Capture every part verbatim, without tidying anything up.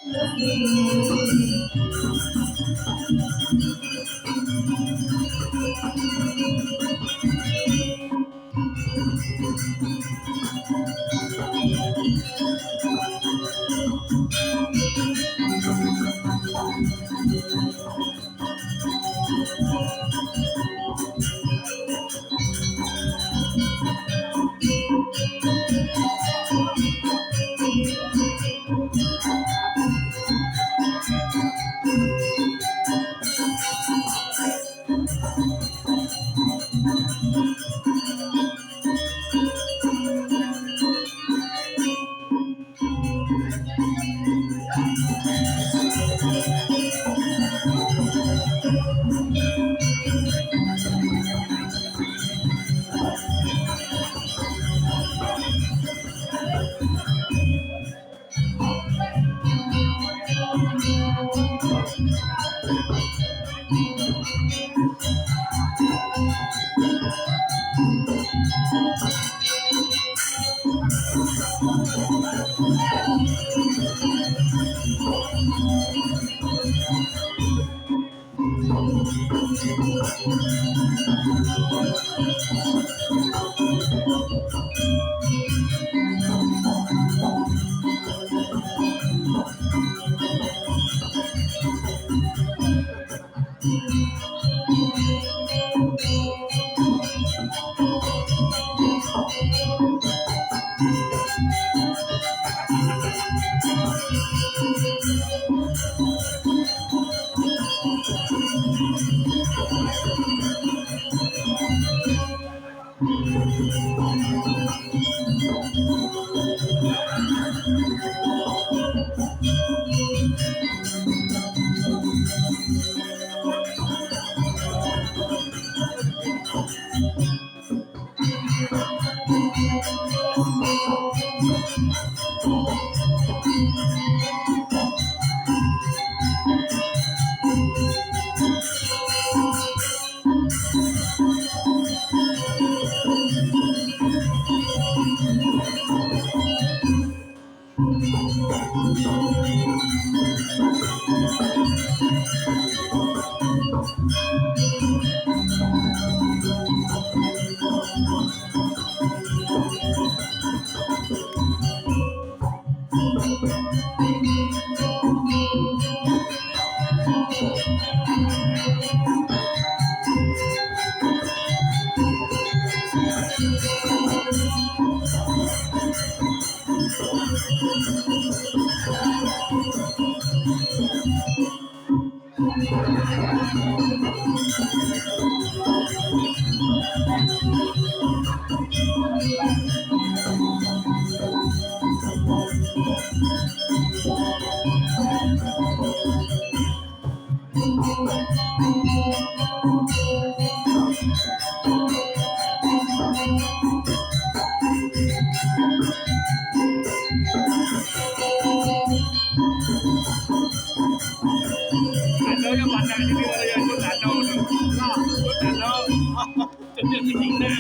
Ada yang pandang jadi orang yang ikut danau tu. Nah, ikut danau. Jadi tinggi dah.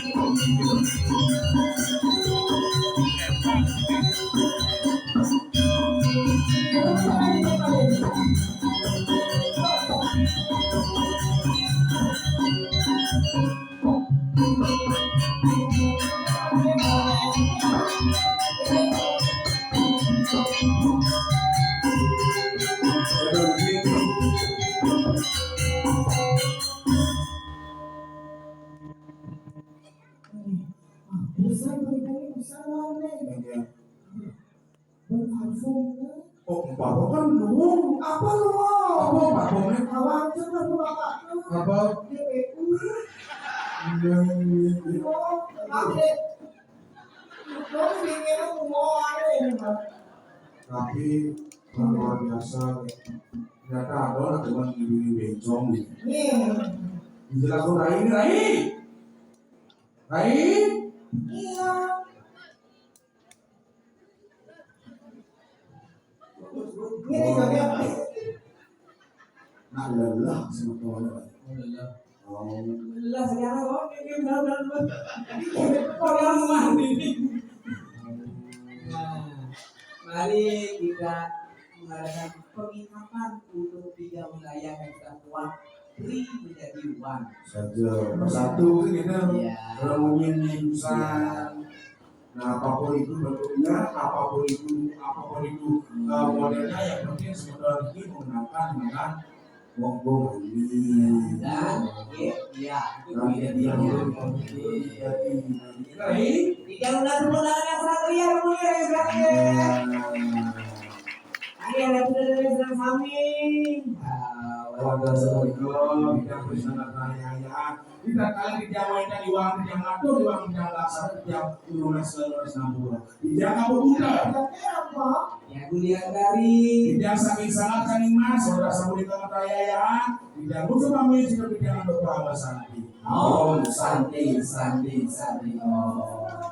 Oh, parfum kan lu. Apa lu? Apa parfumnya? Apa? Iya, iya, iya. Tapi luar biasa. Ternyata ada orang cuma di bencong gitu. Iya. Dijelaskan Rai ini, Rai. Rai. Iya. Ini juga. Nah, lelah sebetulnya. Oh, lelah. Oh. Lelah sekarang, oh, ini benar-benar. Orang mandi. Nah, mari kita Ada penginapan untuk tiga wilayah yang sudah kuat, beri menjadi one. Saja bersatu kan gitu. Ya. Kalau ngomongin insan, nah, apapun itu bentuknya, apapun itu, apapun itu eh, modelnya, yang penting sebenarnya ini menggunakan dengan monggo ini. Dan ya, ya, itu Nanti beda dia dia. Jadi, Tidak lupa tepuk tangan yang sangat meriah, yang mulia, yang sangat meriah. Ini ada sudah dari Islam kami. Warga Assalamualaikum, kita bersama raya. Kita kali di Jawa, kita di Wang, di Jawa, di Wang, di Jawa, di Jawa, di Jawa, di Jawa, di Jawa, Ya, kuliah dari Tidak saking sangat saking mas, saudara sampun di tengah raya ya. Tidak musuh kami sudah tidak untuk Parama Santi. Om Santi, Santi, Santi, Om.